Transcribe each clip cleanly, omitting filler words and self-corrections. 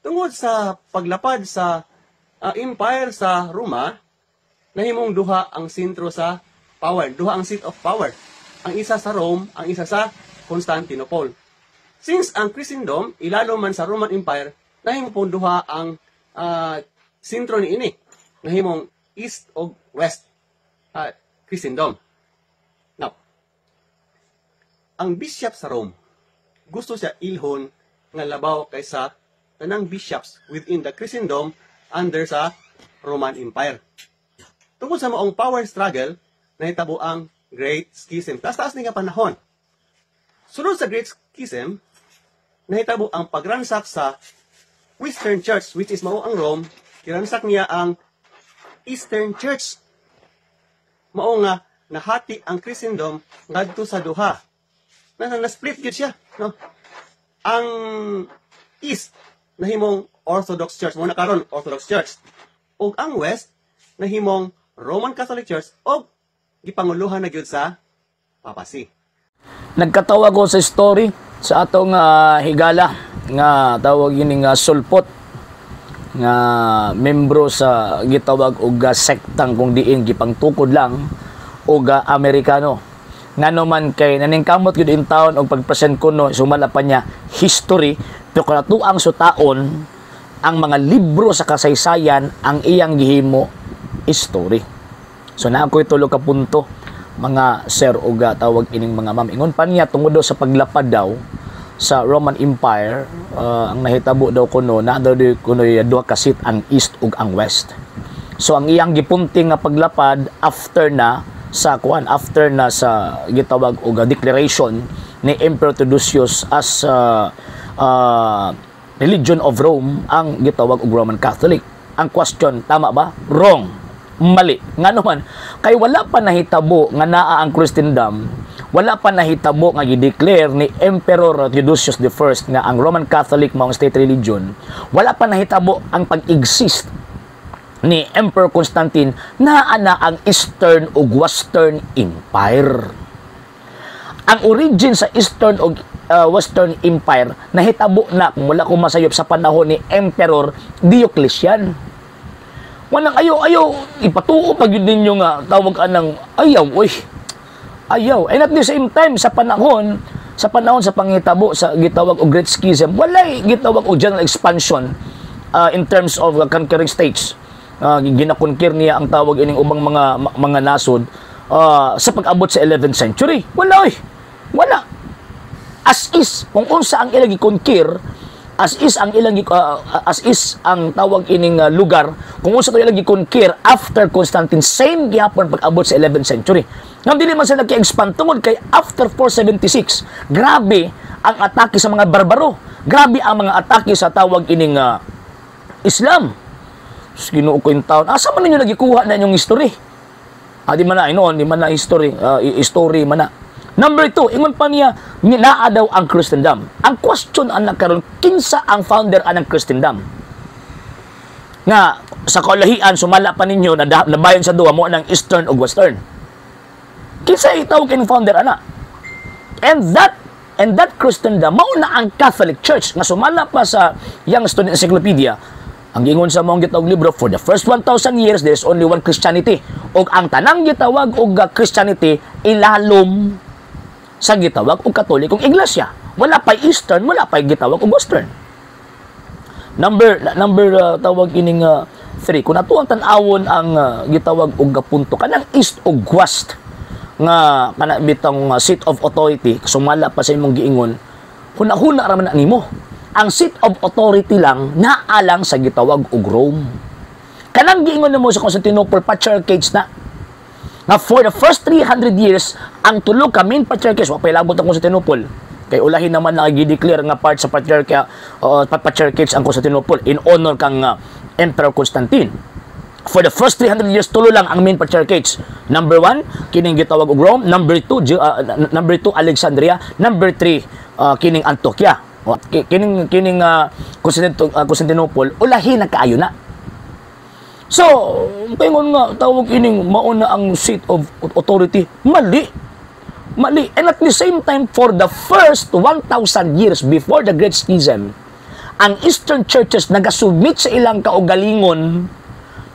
Tungod sa paglapad sa empire sa Roma, nahimong duha ang sentro sa power, duha ang seat of power. Ang isa sa Rome, ang isa sa Constantinople. Since ang Christendom ilalo man sa Roman Empire, nahimo pong duha ang sentro niini. Nahimong East o West Christendom. Now, ang bishop sa Rome, gusto siya ilhon nga labaw kaysa tanang bishops within the Christendom under sa Roman Empire. Tungkol sa maong power struggle, nahitabo ang Great Schism. Taas-taas ni nga panahon. Sunod sa Great Schism, nahitabo ang pagransak sa Western Church, which is mao ang Rome, giransak niya ang Eastern Church. Mao nga nahati ang Christendom ngadto sa duha. Na split gyud siya, no? Ang East nahimong Orthodox Church, mao na karon Orthodox Church. Ug ang West nahimong Roman Catholic Church og gipanguluhan na gyud sa papacy. Nagkatawa ko sa story sa atong higala nga tawag ini nga sulpot nga membro sa gitawag og sektang kung diin gipangtukod lang og Amerikano. Ngano man kay naningkamot gyud in taon og pagpresent kuno, sumala pa niya history, pero kung atuang sutaon ang mga libro sa kasaysayan, ang iyang gihimo history. So naa ko'y tulo ka punto, mga sir og tawag ining mga ma'am. Ingon pa niya, tungod daw sa paglapad daw sa Roman Empire, ang nahitabo daw kuno na daw di kuno duha ka seat, ang East ug ang West. So ang iyang gipunting nga paglapad after na sa kuan, after na sa gitawag og declaration ni Emperor Theodosius as religion of Rome ang gitawag og Roman Catholic. Ang question, tama ba? Wrong. Mali. Ngano man kay wala pa nahitabo nga naa ang Christendom, wala pa nahitabo nga gi-declare ni Emperor Theodosius I nga ang Roman Catholic mao ang state religion. Wala pa nahitabo ang pag-exist ni Emperor Constantine, naa na ang Eastern ug Western Empire. Ang origin sa Eastern ug Western Empire nahitabo na, kung wala ko masayop, sa panahon ni Emperor Diocletian. Walang ayo ayo ipatuo pa gyud ninyo nga tawag anang ayaw, oy. Ayaw. And at the same time, sa panahon sa panghitabo sa gitawag og Great Schism, walay gitawag og general expansion in terms of conquering states. Ginakonquer niya ang tawag ining ubang mga nasod sa pag-abot sa 11th century. Wala, oy. Wala. As is, kung unsa ang ilang gi-conquer, as is ang tawag ining lugar kung unsa to ilang gi-conquer after Constantine, same gihapon pag-abot sa 11th century. Ngam dili man sila nag-expand tungod kay after 476, grabe ang atake sa mga barbaro. Grabe ang mga atake sa tawag ining Islam. Sus, Ginoo ko yung taon. Asa man ninyo nagikuha na inyong history? Ah, di man na, inoon, di man na history, story man na. Number two, ingon pa niya, naa daw ang Christendom. Ang question ang nagkaroon, kinsa ang founder anang Christendom? Nga, sa kalahian, sumala pa ninyo, na nabayon sa duha mo ng Eastern ug Western. Kinsa itawag kining founder ana? And that Christendom, mao na ang Catholic Church nga sumala pa sa Young Student Encyclopedia. Ang giingon sa maong gitawag libro, for the first 1,000 years, there is only one Christianity. Og ang tanang gitawag og Christianity, ilalom sa gitawag og Katolikong Iglesia. Wala pa Eastern, wala pa gitawag og Western. Number number tawag ining 3. Kung ato ang tan-awon ang gitawag og punto kanang East ug West nga kana bitang seat of authority, sumala pa sa imong giingon, huna-huna ra man na nimo. Ang seat of authority lang naa lang sa gitawag og Rome. Kanang giingon nimo sa Constantinople, patriarchates na nga for the first 300 years ang tulo ka main patriarchates, wa pa labot ang Constantinople kay ulahin naman na gi-declare nga part sa patriarchates ang Constantinople in honor kang Emperor Constantine. For the first 300 years, tulo lang ang main patriarchates. Number 1, kining gitawag og Rome. Number 2, number 2, Alexandria. Number 3, kining Antioquia. O, kining Constantinople ulahin na kaayo na. So, paingon nga tawag ining mauna ang seat of authority, mali. Mali. And at the same time, for the first 1,000 years before the Great Schism, Ang Eastern churches nagasubmit sa ilang kaugalingon,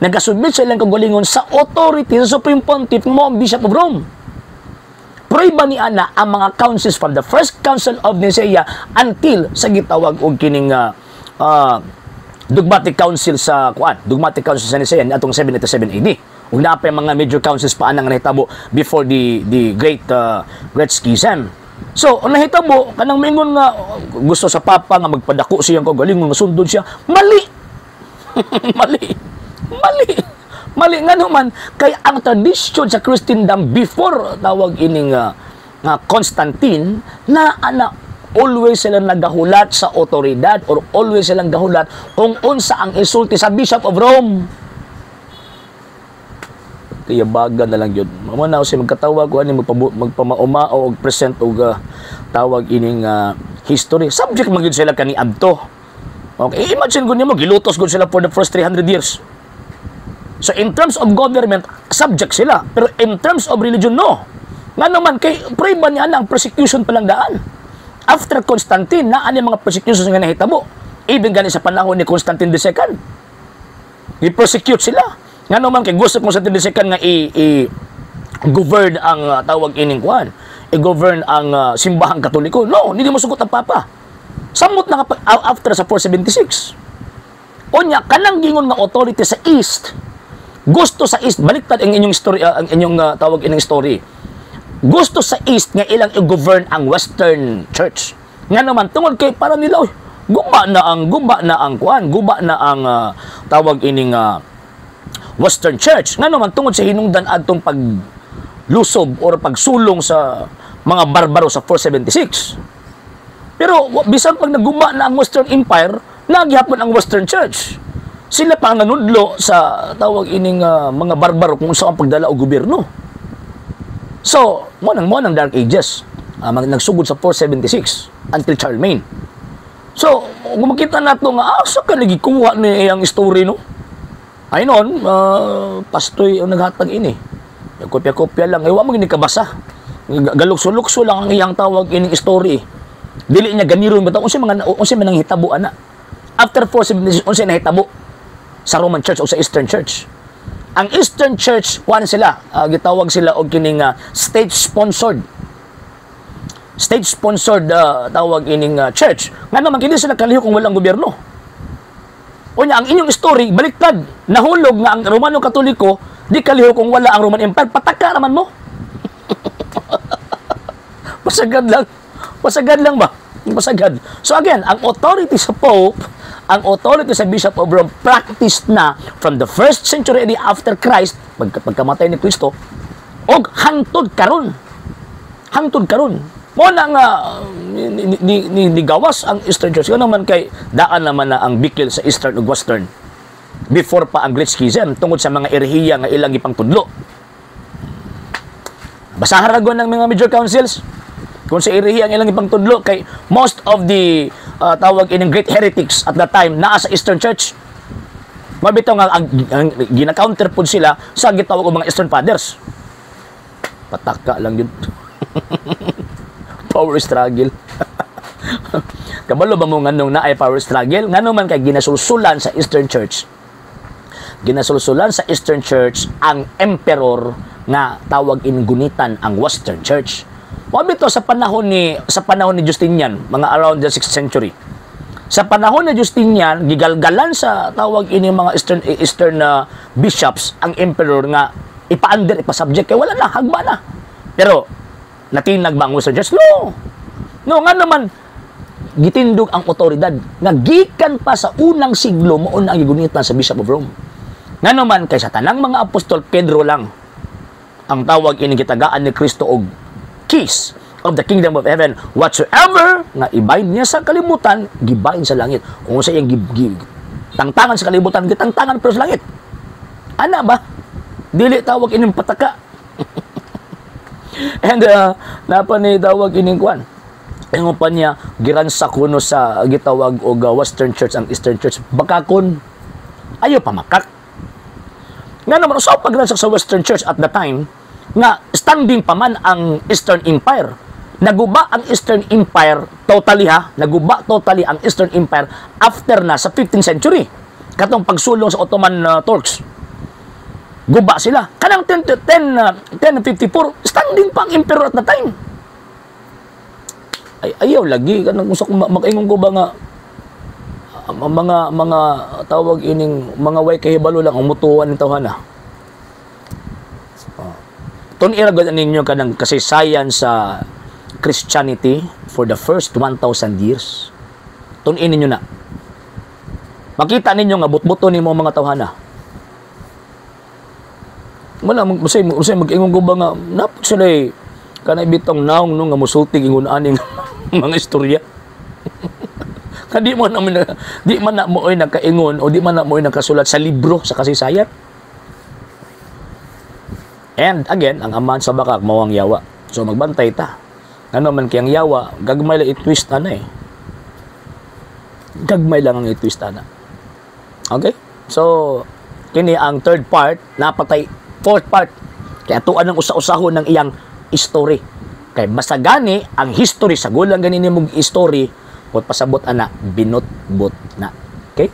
nagasubmit sa ilang kaugalingon sa authority sa Supreme Pontiff mo ang Bishop of Rome. Prueba ni ana ang mga councils from the First Council of Nicaea until sa gitawag og kining Dogmatic Council sa kuan, Dogmatic Council sa Nicaea atong 787 AD. Ug naa pa yung mga major councils pa anang nahitabo before the great schism. So, ang nahitabo kanang mingon nga gusto sa Papa nga magpadako siyang kaugalingon nga sundon siya, mali. Mali. Mali. Mali nga naman kay ang tradisyon sa Christendom before tawag ining nga Constantine na ana, always silang nagahulat sa otoridad or always silang gahulat kung unsa ang isulti sa Bishop of Rome. Kaya baga na lang yun. Mao na siya magkatawag ko ani magpamauma o present og tawag ining history. Subject man gyud sila kani adto. Okay, imagine ko nimo, gilutos gud sila for the first 300 years. So in terms of government, subject sila. Pero in terms of religion, no. Nga naman, kay prueba niya ang persecution pa lang daan. After Constantine, naa ni mga persecutions nga nahitabo. Even gani sa panahon ni Constantine II. I-persecute sila. Nga naman kay gusto Constantine II nga i govern ang tawag ining kuan. I-govern ang simbahang Katoliko. No, hindi mo sugot ang Papa. Samot na kapag after sa 476. Unya, kanang gingon nga authority sa East, gusto sa East, baliktad ang inyong story, ang inyong tawag ining story. Gusto sa East nga ilang i-govern ang Western Church. Nga naman tungod kay para nila, "Uy, guba na ang kuan, guba na ang tawag ining Western Church." Nga naman tungod sa hinungdan adtong paglusob or pagsulong sa mga barbaro sa 476. Pero bisan pag naguba na ang Western Empire, nagyapon ang Western Church. Sila pa ang nanudlo sa tawag ining mga barbaro kung saan ang pagdala og gobyerno. So, mo nang Dark Ages. Nagsugod sa 476 until Charlemagne. So, kung makita nato nga asa ka nagikuha ni iyang story, no? Ay noon, pastoy ang naghatag ini. Kopya-kopya lang, ay wa mo gini kabasa. Galukso-lukso lang ang iyang tawag ining story. Dili niya ganiron bitaw unsa man ang hitabo ana. After 476, unsa nahitabo sa Roman Church o sa Eastern Church? Ang Eastern Church, kuan sila, gitawag sila og kining state-sponsored. State-sponsored tawag ining church. Nga naman kini sila kalihok kung walang gobyerno. Unya, ang inyong story baliktad. Nahulog nga ang Romano Katoliko di kalihok kung wala ang Roman Empire. Pataka naman mo. Pasagad lang. Pasagad lang ba? Pasagad. So again, ang authority sa Pope, ang authority sa Bishop of Rome practiced na from the first century AD after Christ, pagkamatay ni Kristo, og hangtod karon. Hangtod karon. Mo na nga ni gawas ang Eastern Church. Nga naman kay daan naman na ang bikil sa Eastern ug Western before pa ang Great Schism tungod sa mga erehiya nga ilang gipangtudlo. Basahan ra ng mga major councils kung sa erehiya ang ilang ipangtudlo kay most of the tawag ining great heretics at that time naa sa Eastern Church. Mabitaw nga ang gina-counter pud sila sa gitawag og mga Eastern Fathers. Pataka lang yun. Power struggle. Kabalo ba mo nganong naay power struggle? Ngano man kay ginasulsulan sa Eastern Church. Ginasulsulan sa Eastern Church ang emperor nga tawag in gunitan ang Western Church. Mao bitaw sa panahon ni Justinian, mga around the 6th century. Sa panahon ni Justinian, gigalgalan sa tawag ini mga Eastern bishops ang emperor nga ipa-under, ipa-subject kay wala na, hagba na. Pero natinag ba ang Western Church? No. No, nga naman gitindog ang otoridad nga gikan pa sa unang siglo mao na ang gigunitan sa Bishop of Rome. Nga naman kay sa tanang mga apostol, Pedro lang ang tawag ini gitagaan ni Kristo og keys of the kingdom of heaven. Whatsoever nga i-bind niya sa kalibutan, gibind sa langit. Kung sa iyang tangtangan sa kalibutan, gitangtangan pero sa langit. Ana ba? Dili tawag ining pataka. And napa ni tawag ining kwan. Ingon pa niya, giransa kuno sa gitawag og Western Church ang Eastern Church. Bakakon ayo pamakak. Nga naman sa pagransak sa Western Church at the time nga standing pa man ang Eastern Empire. Naguba ang Eastern Empire Totally ha, naguba totally ang Eastern Empire after na sa 15th century. Katong pagsulong sa Ottoman Turks. Guba sila. Kanang 10, 10, 1054, standing pa ang emperor at the time. Ay, ayaw lagi. Kanang kung sa makaingon ko ba nga mga tawag ining mga way kahibalo lang ang mutuan ng tawhana. Oh. Tun-i ra gud ninyo kanang kasaysayan sa Christianity for the first 1,000 years. Tun-i ninyo na. Makita ninyo nga butbuto nimo ang mga tawhana. Wala mag usay usay mag-ingon ko ba nga napot sila eh kanay bitong naong no nga musulti ingon aning mga istorya. Nga di man na mo oy nakaingon o di man na mo oy nakasulat sa libro sa kasaysayan. And again, ang amahan sa bakak mao ang yawa. So magbantay ta. Ano man kayang yawa, gagmay lang i-twist ana eh. Gagmay lang ang i-twist ana. Okay? So, kini ang third part, napatay fourth part. Kaya tuan ang usa-usahon ng iyang story. Kay basta gani ang history sa gulang gani nimong story, kung pasabot ana, binot-bot na. Okay?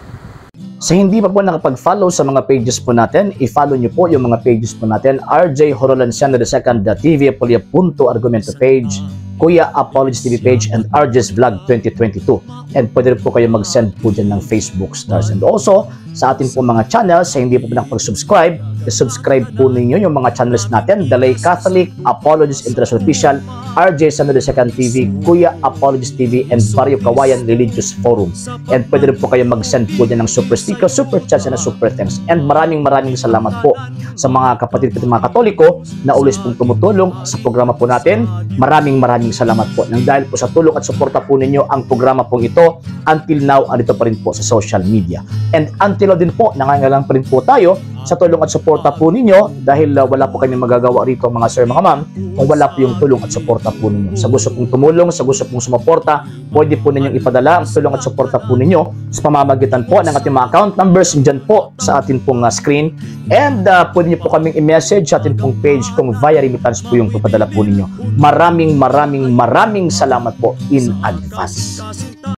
Sa hindi pa po nakapag-follow sa mga pages po natin, i-follow nyo po yung mga pages po natin. RJ Horolanciano II, TV Apolia Punto Argumento page, Kuya Apologies TV page, and RJ's Vlog 2022. And pwede rin po kayo mag-send po dyan ng Facebook stars. And also, sa atin po mga channels, sa hindi po nakapag-subscribe, i-subscribe po ninyo yung mga channels natin. Dalay Catholic, Apologies International Official, RJ Samuel II TV, Kuya Apologies TV, and Barrio Kawayan Religious Forum. And pwede rin po kayo mag-send po dyan ng super sticker, super chats, and super thanks. And maraming maraming salamat po sa mga kapatid ko mga Katoliko na always pong tumutulong sa programa po natin. Maraming maraming salamat po. Nang dahil po sa tulong at suporta po ninyo ang programa pong ito, until now, andito pa rin po sa social media. And until now din po, nangangailangan pa rin po tayo sa tulong at suporta po ninyo dahil wala po kami magagawa rito, mga sir, mga ma'am, kung wala po yung tulong at suporta po ninyo. Sa gusto pong tumulong, sa gusto pong sumuporta, pwede po ninyong ipadala ang tulong at suporta po ninyo sa pamamagitan po ng ating mga account numbers dyan po sa atin pong screen. And pwede niyo po kaming i-message sa atin pong page kung via remittance po yung papadala po ninyo. Maraming maraming maraming salamat po in advance.